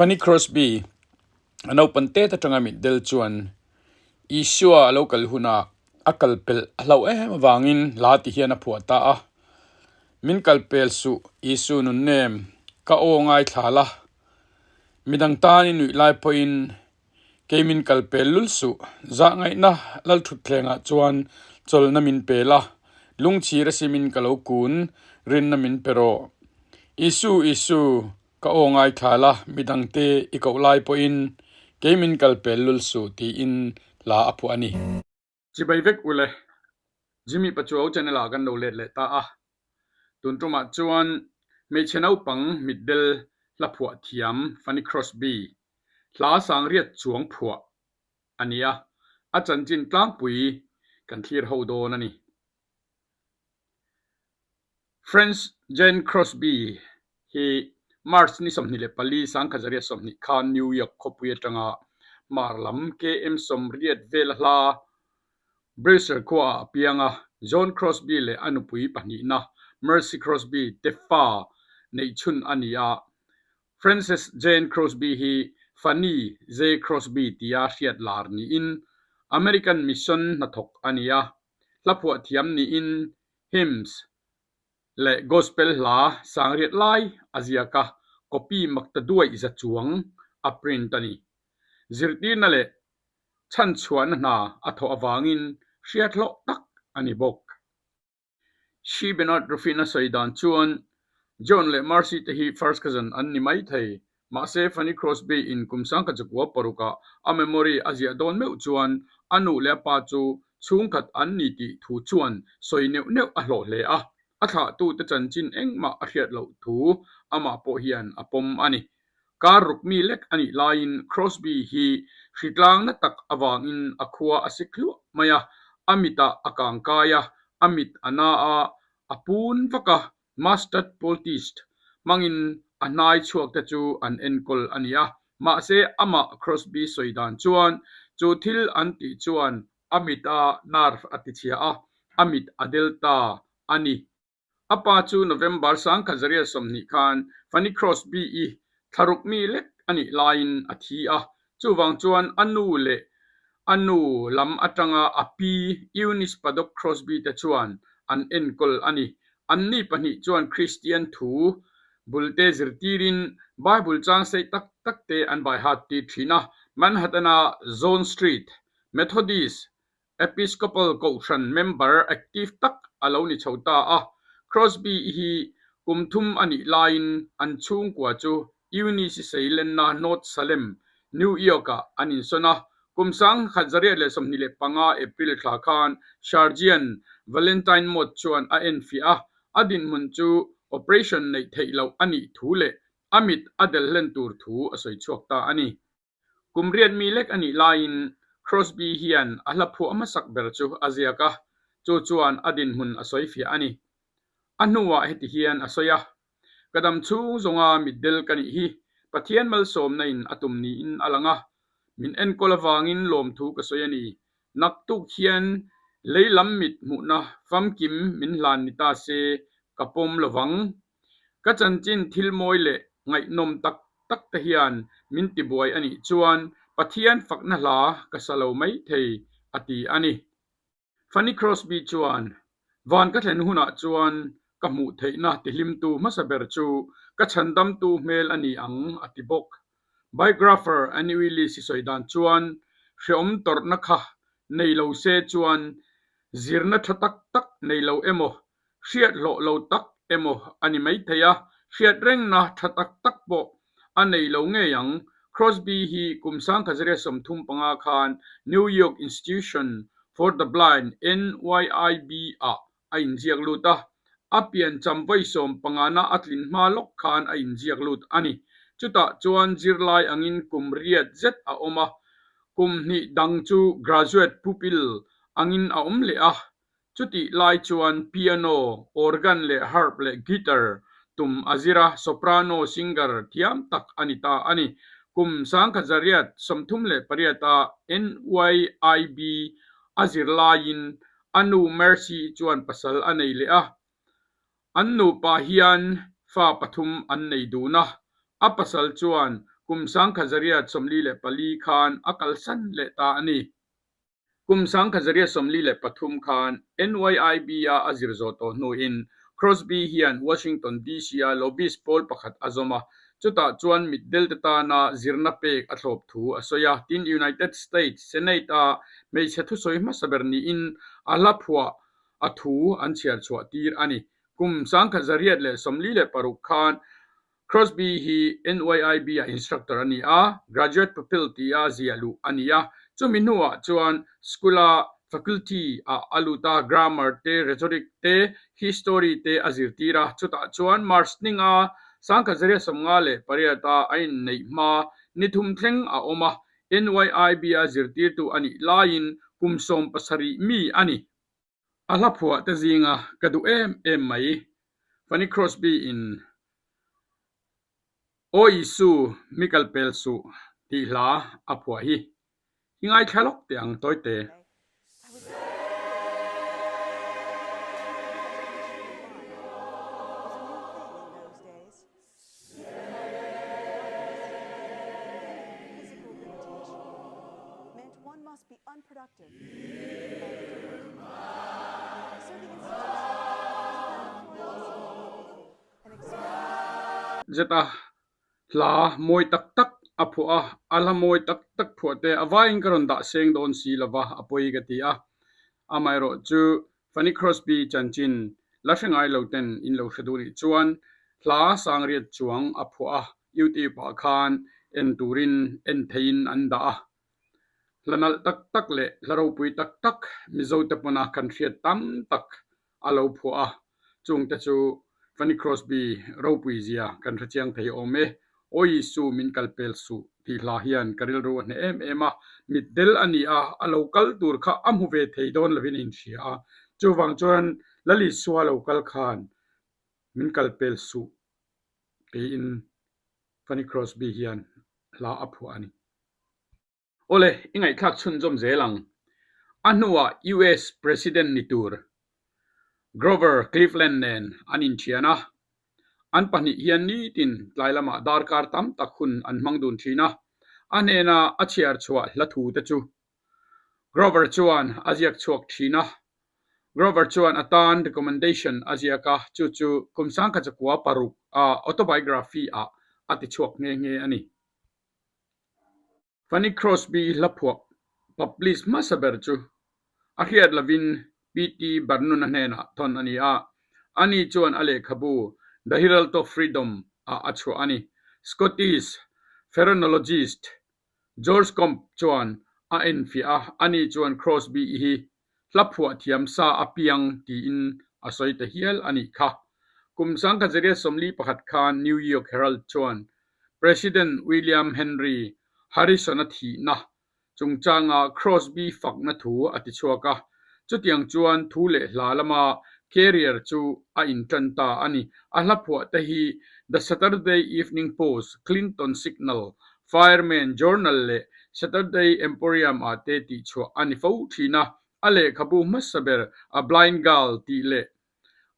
Fanny Crosby, a naupan tet atanga mitdel chuan Isua a lo kal hunah a kal pelh a hlauh em avangin hla ti hian a phuah ta a, Min kal pel suh, Isu nun nem, ka aw ngaithla la. Midang tan i nuih lai pawhin kei min kal pel lul suh. Zahngaihna Lalthutthlengah chuan chawlhna min pe la, lungchhir a simin ka lo kun, rinna min pe rawh. Isu, Isu, Ka aw ngaithla la, midangte i koh lai pawhin kei min kal pel lul suh tiin hla a phuah a ni. Chibai vek ule, Jimmy Pachuau channel ah kan lo let leh ta a, tun tumah chuan hmeichhe naupang mitdel hla phuah thiam Fanny Crosby hla sangriat chuang phuah a ni a, a chanchin tlangpui kan thlir ho dawn a ni. Frances Jane Crosby hi March ni 24 1920 khan New York khawpui atanga hmar lam KM 80 vela hla Brewster khuaah a piang a, John Crosby leh a nupui pahnihna Mercy Crosby te fa neihchhun a ni a. Frances Jane Crosby hi Fanny J. Crosby tia hriat lar niin American Mission hnathawk a ni a. Hla phuah thiam niin hymns leh gospel hla sangriat lai a ziak a, copy makta duaih za chuang a print a ni. Zirtirna leh chhanchhuahna hna a thawh avangin hriat hlawh tak a ni bawk. Shi Bernard Ruffin a sawi dan chuan John leh Marcy te hi first cousin an ni mai thei. Mahse, Fanny Crosby in kum sangkhat zakua parukah a memory a ziah dawn meuh chuan a nu leh a pa chu chhungkhat an ni tih thu chuan sawi neuh neuh a hlawh hle a, a thlahtute chanchin engmah a hriat loh thu amah pawh hian a pawm a ni. Kar ruk mi lek a nih laiin Crosby hi hritlangna tak avangin a khua a sik hluah mai a, a mitah a kangkai a, a mit a na a, a pun vak a, Mustard poultice hmangin a hnai chhuak te chu an enkawl a ni a, mahse amah Crosby sawi dan chuan chu thil an tih chuan a mit a nerve a tichhia a, a mit a del ta a ni. A pa chu November 1920 khan Fanny Crosby-i thlaruk mi lek a nih laiin a thi a, chuvang chuan a nu leh a nu lam atanga a pi Eunice Paddock Crosby te chuan an enkawl a ni. Anni pahnih chuan Kristian thu bulte zirtirin Bible chang sei tak tak te an baihat tir thin a. Manhattan-a Zone Street Methodist Episcopal Kohhran member active tak a lo ni chho ta a. Crosby hi kum thum a nih laiin an chhungkua chu Eunice Seilenna North Salem, New York-ah an insawn a. Kum 1925 April thla khan Surgeon Valentine Mott chuan a enfiah a, a dinhmun chu operation neih theih loh a nih thu leh a mit a del hlen tur thu a sawi chhuak ta a ni. Kum riat mi lek a nih laiin Crosby hian a hla phuah hmasak ber chu a ziak a, chu chuan a dinhmun a sawi fiah a ni. A hnuah heti hian a sawi a, Ka dam chhung zawnga mitdel ka nih hi Pathian malsawmna in a tum niin a lang a, min enkawl avangin lawmthu ka sawi a ni. Naktuk hian lei lam mit hmuhna famkim min hlan ni ta se ka pawm lovang. Ka chanchin thil mawi leh ngaihnawm tak tak te hian min tibuai a nih chuan Pathian fakna hla ka sa lo mai thei, a ti a ni. Fanny Crosby chuan, Van ka thlen hunah chuan ka hmuh theihna tihlimtu hmasa ber chu ka chhandamtu hmel a ni ang, a ti bawk. Biographer Annie Willis i sawi dan chuan, Hreawm tawrhna kha nei lo se chuan zirna tha tak tak nei lo emaw Hriat hlawh lo tak emaw a ni maithei a, hriat rengna tha tak tak pawh a nei lo ngei ang. Crosby hi kum 1935 khan New York Institution for the Blind, NYIB, ah a inziak lut a, a piancham vawi sawm pangana a tlin hma lawk khan a inziak lut a ni. Chutah chuan zirlai angin kum riat zet a awm a, kum hnih dang chu graduate pupil angin a awm leh a, Chutih lai chuan piano, organ leh harp leh guitar tum a zir a, soprano singer thiam tak a ni ta a ni. Kum 1938 a NYIB a zir laiin a nu Mercy chuan pasal a nei leh a. An nupa hian fa pathum an nei dun a, a pasal chuan kum. Kum 1944 khan a kalsan leh ta a ni. Kum 1943 khan NYIB-a a zir zawh tawh hnuin Crosby hian Washington DC-a lobbyist pawl pakhat a zawm a, chutah chuan mitdelte tana zirna pek a thlawp thu a sawi a. Tin, United States Senate-a hmeichhe thusawi hmasa ber niin a hla phuah a thu an chhiar chhuah tir a ni. Kum 1946 khan Crosby hi NYIB-ah instructor a ni a, graduate pupil tia ziah luh a ni a. Chumi hnuah chuan school-a faculty-ah a lut a, grammar te, rhetoric te, history te a zirtir a. Chutah chuan March ninga 1958-a a inneih hma ni thum thleng a awm a, NYIB-a zirtirtu a nih laiin kum 17 mi a ni. A hla phuah te zinga ka duh em em mai. Fanny Crosby in Aw Isu mi kal pel suh tih hla a phuah hi i ngaithla lawk teh ang tawite. Zeta hla mawi tak tak a phuah a, a hla mawi tak tak phuah te a vaiin ka rawn dah seng dawn si lova a pawi ka ti a. Amaherawh chu Fanny Crosby chanchin la hre ngai lo ten in lo hre duh nih chuan hla sangriat chuang a phuah a, YouTube ah khan en turin en theiin an dah a. Hla nalh tak tak leh hla ropui tak tak Mizote pawna kan hriat tam tak a lo phuah a, chungte chu Fanny Crosby ropui zia kan hre chiang thei awm e. Aw Isu min kal pel suh tih hla hian ka rilru a hneh em em a, mitdel a ni a, a lo kal tur kha a hmu ve thei dawn lovin a inhria a, chuvang chuan Lal Isua lo kal khan min kal pel suh tiin Fanny Crosby hian hla a phuah a ni. Awle, i ngaihthlak chhunzawm zel ang. A hnuah US President ni tur Grover Cleveland nen an inthian a. An pahnih hian nitin tlai lamah darkar tam tak hun an hmang dun thin a. A hnena a chhiar chhuah hla thu te chu Grover chuan a ziak chhuak thin a. Grover chuan a tan recommendation a ziak a, chu chu kum 1906 a autobiography ah a ti chhuak nghe nghe a ni. Fanny Crosby hla phuah publish hmasa ber chu a hriat lovin PT Barnun-a hnenah thawn a ni a, ani chuan a lehkhabu The Herald of Freedom ah a chhuah a ni. Scottish phrenologist George Combe chuan a enfiah a, ani chuan Crosby-i hi hla phuah thiam sa a piang tiin a sawi ta hial a nih kha. Kum 1941 khan New York Herald chuan President William Henry Harrison-a thihna chungchanga Crosby fakna thu a ti chhuak a, chutiang chuan thu leh hla lama career chu a intan ta a ni. A hla phuah te hi The Saturday Evening Post, Clinton Signal, Fireman Journal leh Saturday Emporium ah te tihchhuah a ni fo thin a, a lehkhabu hmasa ber A Blind Girl tih leh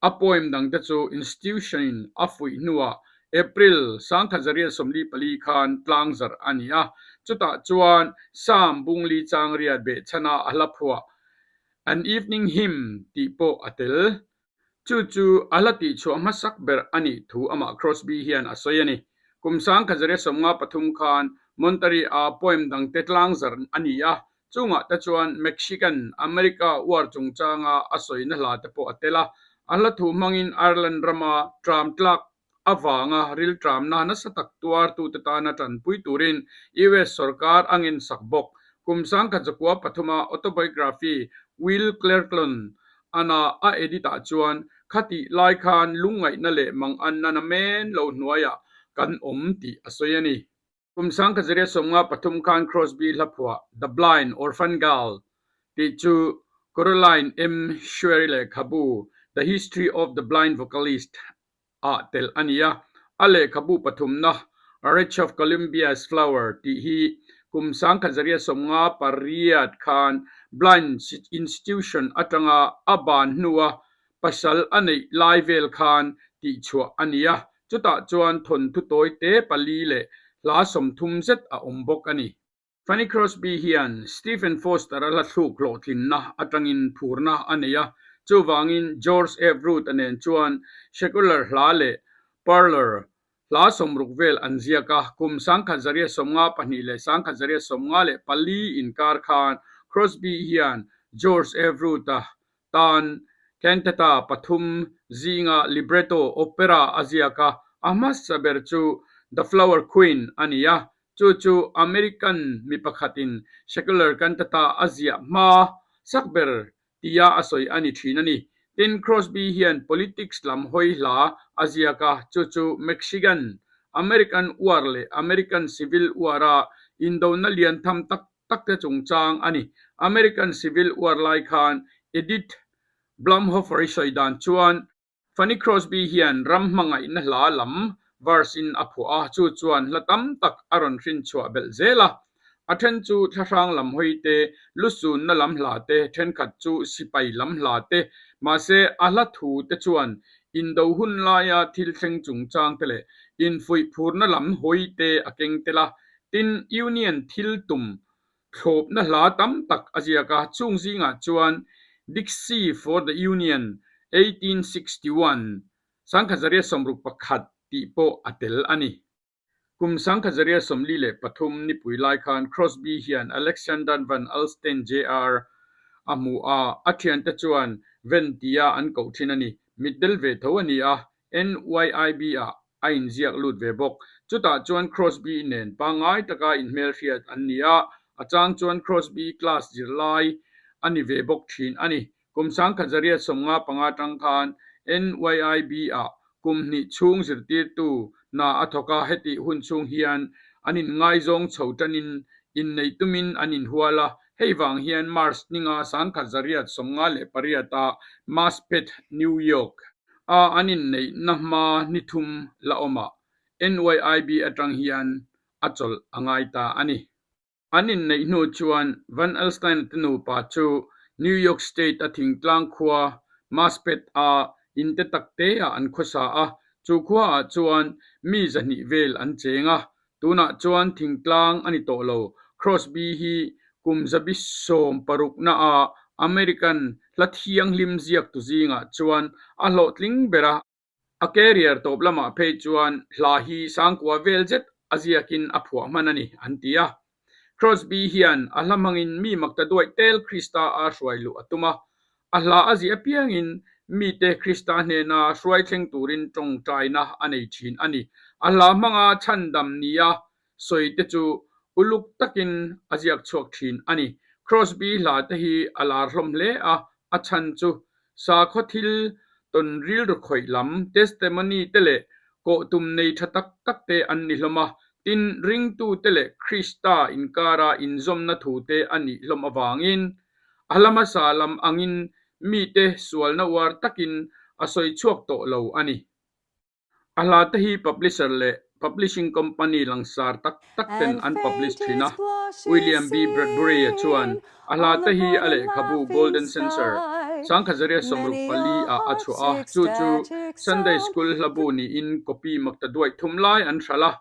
a poem dangte chu institution-in a fuih hnuah April 1944 khan tlangzarh a ni a, chutah chuan Psalm Bungli Changriat behchhana a hla phuah An Evening Hymn tih pawh a tel. Chu chu a hla tihchhuah hmasak ber a nih thu amah Crosby hian a sawi a ni. Kum 1953 khan Monterey-a poem dangte tlangzarh a ni a, chungah te chuan Mexican America War chungchanga a sawina hla te pawh a tel a. A hla thu hmangin Ireland rama tram tlak avanga rilṭamna nasa tak tuartute tana ṭanpui turin US sorkar a ngensak bawk. Kum 1903-a autobiography Will Clerklon ana a edit-ah chuan khatih lai khan lungngaihna leh manganna namen lo hnuaiah kan awm tih a sawi a ni. Kum 1953 khan Crosby hla phuah The Blind Orphan Girl tih chu Caroline M. Shuer-i lehkhabu The History of the Blind Vocalist ah telh a ni a. A lehkhabu pathumna Wreath of Columbia's Flower tih hi kum 1958 khan Blind Institution atanga a ban hnua pasal a neih lai vel khan tihchhuah a ni a. Chutah chuan thawnthu tawi te pali leh hla 30 zet a awm bawk a ni. Fanny Crosby hian Stephen Foster-a hla thluk hlawhtlinna atangin phurna a nei a, chuvangin George F. Root-a nen chuan secular hla leh parlour hla 60 vel an ziak a. Kum 1952 leh 1954 inkar khan Crosby hian George F. Root-a tan cantata pathum zinga libretto opera a ziak a, a hmasa ber chu The Flower Queen a ni a. Chu chu American mi pakhatin secular cantata a ziah hma sak ber tia a sawi a ni thin a ni. Tin, Crosby hian politics lam hawi hla a ziak a, chu chu Mexican American War leh American Civil War-a indona lian tham tak tak te chungchang a ni. American Civil War lai khan Edith Blumhofer-i sawi dan chuan, Fanny Crosby hian ram hmangaihna hla lam verse in a phuah a, chu chuan hla tam tak a rawn hrin chhuah belh zel a. A then chu thlahrang lam hawi te, lusunna lam hla te, thenkhat chu sipai lam hla te, mahse a hla thu te chuan indo hun laia thil thleng chungchang te leh infuih phurna lam hawi te a keng tel a. Tin, Union thil tum Thlawpna hla tam tak a ziak a, chung zingah chuan Dixie for the Union, 1861, 1961 tih pawh a tel a ni. Kum 1943 nipui lai khan Crosby hian Alexander Van Alstyne Jr. A hmu a, a thiante chuan Van tia an koh thin a ni. Mitdel ve tho a ni a, NYIB-ah a inziak lut ve bawk. Chutah chuan Crosby nen pangngai taka inhmelhriat an ni a, a chang chuan Crosby class zirlai a ni ve bawk thin a ni. Kum 1955 tang khan NYIB-ah kum hnih chhung zirtirtu hna a thawk a, hetih hun chhung hian an inngaizawng chho tanin inneih tumin an inhual a, hei vang hian March ninga 1958 ah Maspeth, New York, A an inneihna hma ni thum la awmah NYIB atang hian a chawlh a ngai ta a ni. An inneih hnu chuan Van Alstyne te nupa chu New York State a thingtlang khua Maspeth a in te tak te ah an khawsa a, chu khua ah chuan mi 200 vel an cheng a, tunah chuan thingtlang a ni tawh lo. Crosby hi kum 16 na a American hla thianghlim ziaktu zingah chuan a hlawhtling ber a, a career tawp lamah phei chuan hla hi 9000 vel zet a ziakin a phuah hman a ni, an ti a. Crosby hian a hla hmangin mi makta duaih tel Krista a hruai luh a tum a, a hla a ziah apiangin mite Krista hnena hruai thleng turin tawngtaina a nei thin a ni. A hla hmanga chhandam nia sawi te chu uluk takin a ziak chhuak thin a ni. Crosby hla te hi a lar hlawm hle a, a chhan chu sakhaw thil tawn rilru khawih lam, testimony, te leh kawhtum nei tha tak tak te an ni hlawm a, tin, ringtu te leh Krista inkara inzawmna thu te a nih hlawm avangin a hla hmasa lam angin mite sualna uar takin a sawi chhuak tawh lo a ni. A hla te hi publisher leh publishing company langsar tak tak ten And an publish faint thin a. its blushes William B. Bradbury-a chuan seen a hla on the te hi broad a and lehkhabu laughing Golden Censer, sky. 1964 Many a ah a heart's chhuah a, chu chu ecstatic Sunday sound School hlabu niin copy makta duaih thum lai an hralh a.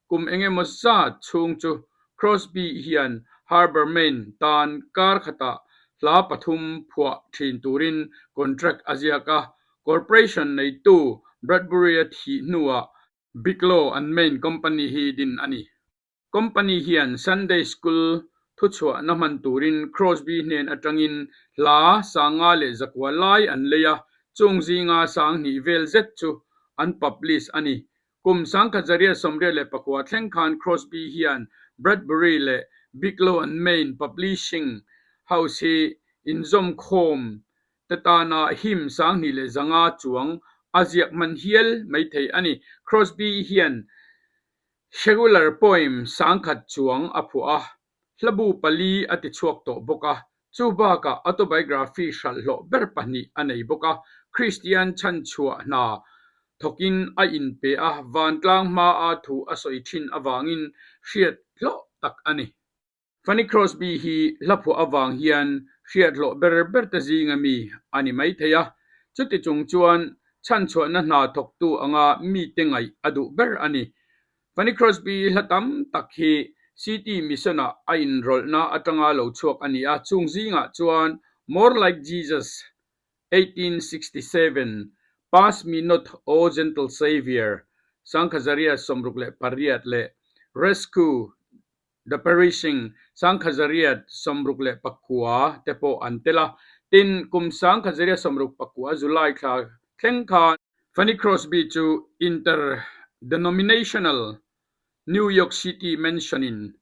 Kum eng emaw zat chhung chu Crosby hian Harbour Main tan kar khatah hla pathum phuah thin turin contract a ziak a, corporation neitu Bradbury-a thih hnuah Bigelow and Main Company hi din a ni. Company hian Sunday School thuchhuahna hman turin Crosby hnen atangin hla 5100 lai an lei a, chung zinga 2000 vel zet chu an publish a ni. Kum 1989 thleng khan Crosby hian Bradbury leh Bigelow and Main Publishing House hi inzawmkhawm te tana hymn 2100 chuang a ziak hman hial maithei a ni. Crosby hian Secular poem 1000 chuang a phuah a, hlabu pali a ti chhuak tawh bawk a, chu bakah autobiography hralh hlawh ber pahnih a nei bawk a, Kristian chhanchhuah hna thawkin a inpe a, vantlang hmaa thu a sawi thin avangin hriat hlawh tak a ni. Fanny Crosby hi hla phuah avang hian hriat hlawh ber ber te zinga mi a ni maithei a, chuti chung chuan chhanchhuahna hna thawktu anga mite ngaih a duh ber a ni. Fanny Crosby hla tam tak hi City Mission-ah a inrawlhna atanga lo chhuak a ni a, chung zingah chuan More Like Jesus, 1867, Pass Me Not, O Gentle Saviour, Sangkhazaria 68 leh Rescue The Perishing, Sangkhazariat 69 te pawh an tel a. Tin, kum Sangkhazaria 69 July thla thleng khan Fanny Crosby chu Interdenominational New York City Mansion-in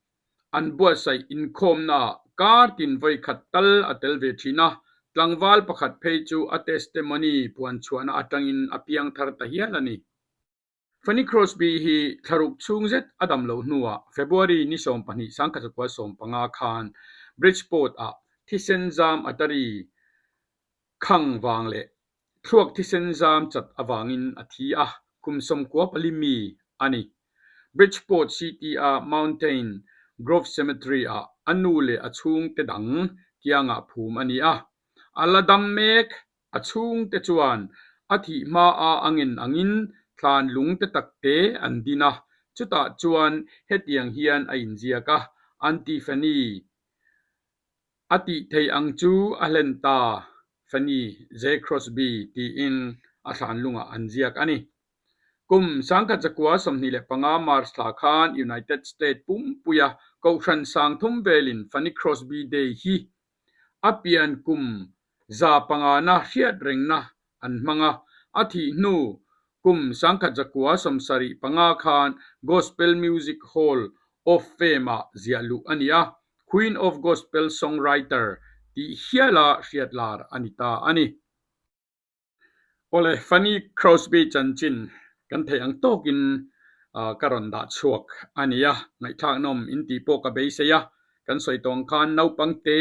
an buatsaih inkhawmnaah kar tin vawi khat tal a tel ve thin a, tlangval pakhat phei chu a testimony puanchhuahna atangin a piang thar ta hial a ni. Fanny Crosby hi thlaruk chhung zet a dam loh hnuah February ni 12 1915 khan Bridgeport-ah thisen zam artery khang vang leh thluak thisen zam chat avangin a thi a, kum 94 mi a ni. Bridgeport City-a Mountain Grove Cemetery-ah a nu leh a chhungte dang kiangah phum a ni a, a la dam mek. A chhungte chuan a thih hmaa a ngen angin thlan lung te tak te an din a, chutah chuan hetiang hian a inziak a, Aunty Fanny, a tih theih ang chu a hlen ta, Fanny J. Crosby tiin a thlan lungah an ziak a ni. Kum 1925 March thla khan United States pumpuia Kohhran 3000 velin Fanny Crosby Day hi A pian kum 500na hriat rengna an hmang a, a thih hnu kum 1975 khan Gospel Music Hall of Fame-ah ziah luh a ni a, Queen of Gospel Songwriter tih hiala hriat lar a ni ta a ni. Awle, Fanny Crosby chanchin kan theih ang tawkin ka rawn dah chhuak a ni a, ngaihthlaknawm in tih pawh ka beisei a, kan sawi tawh ang khan naupang te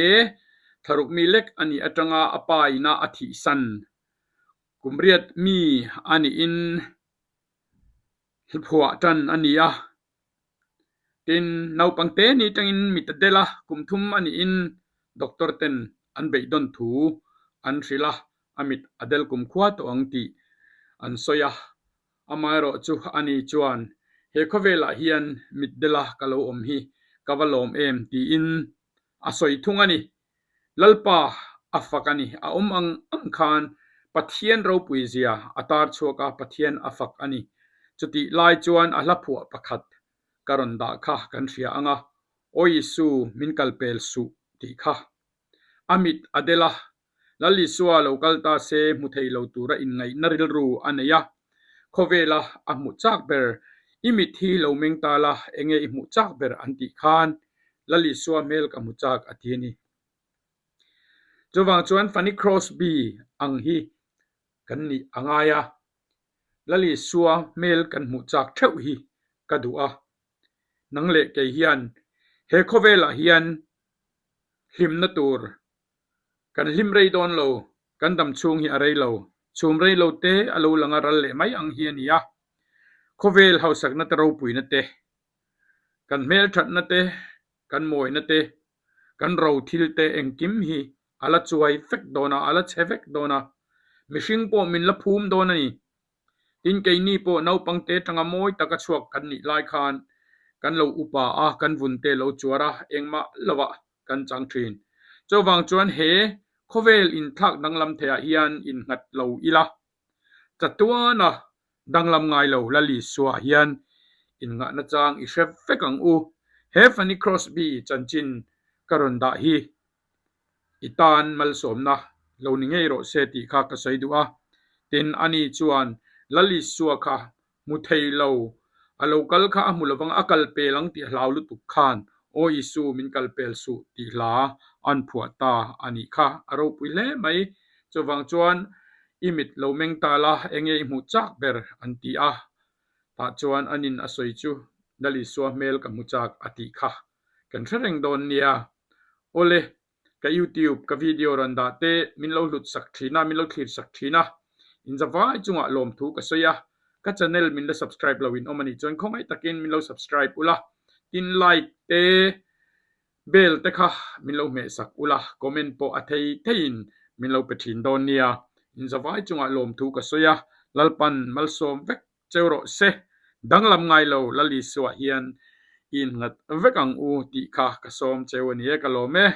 thlaruk mi lek a nih atanga a pa ina a thihsan kum riat mi a niin hlphuah tan a ni a, tin naupang te ni tangin mi ta del a, kum thum a niin doctor ten an beidawn thu an hrilh a, a mit a del kum khua tawh ang tih an sawi a, amaherawh chu ani chuan he khawvelah hian mit dela ka lo awm hi ka va lawm em tiin a sawi thung a ni. Lalpa a fak a ni, a awm ang ang khan Pathian ropui zia a tar chhuak a, Pathian a fak a ni. Chutih lai chuan a hla phuah pakhat ka rawn dah kha kan hria ang a, Aw Isu min kalpel suh tih kha. A mit a del a, Lal Isua lo kal ta se hmu thei lo tura inngaihna rilru a nei a, khawvela a hmuh chak ber, I mit hi lo meng ta la, enge i hmuh chak ber an tih khan Lal Isua hmel ka hmu chak a ti a ni. Chuvang chuan Fanny Crosby ang hi kan nih a ngai a, Lal Isua hmel kan hmuh chak theuh hi ka duh a. Nang leh kei hian he khawvelah hian hlimna tur Kan hlim rei dawn lo, kan dam chhung hi a rei lo. Chhum rei lo te a lo lang a ral leh mai ang hi a ni a. Khawvel hausakna te ropuina te, kan hmelthatna te, kan mawina te, kan ro thil te engkim hi a la chuai vek dawn a, a la chhe vek dawn a. Mihring pawh min la phum dawn a ni. Tin, keini pawh naupang te tanga mawi taka chhuak kan nih lai khan kan lo upa a, kan vun te lo chuar a, engmah lovah kan chang thin. Chuvang chuan he khawvel inthlak danglam theiah hian innghat lo ila, chatuana danglam ngai lo Lal Isua hian inngahna chang i hre vek ang u. He Fanny Crosby chanchin ka rawn dah hi i tan malsawmna lo ni ngei rawh se tih kha ka sawi duh a. Tin, ani chuan Lal Isua kha Hmu thei lo. A lo kal kha a hmu lovang, a kal pel ang tih a hlau lutuk khan, Aw Isu, min kal pel suh tih hla an phuah ta a nih kha. A ropui hle mai. Chuvang chuan i mit lo meng ta la, enge i hmuh chak ber an ti a. Tah chuan anin a sawi chu, Lal Isua hmel ka hmu chak a tih kha. Kan hre reng dawn nia. Awle, Ka YouTube ka video rawn dah te min lo hlut sak thin a, min lo thlir sak thin a, inzavai chungah lawmthu ka sawi a, ka channel min la subscribe lo in awm a nih chuan khawngaih takin min lo subscribe ula, tin like te bell te kha min lo hmeh sak ula, comment pawh a thei theiin min lo pe thin dawn nia, inzavai chungah lawmthu ka sawi a, Lalpan malsawm vek cheu rawh se. Danglam ngai lo Lal Isua hian i innghat vek ang u tih kha ka sawm cheu a ni e, ka lawm e.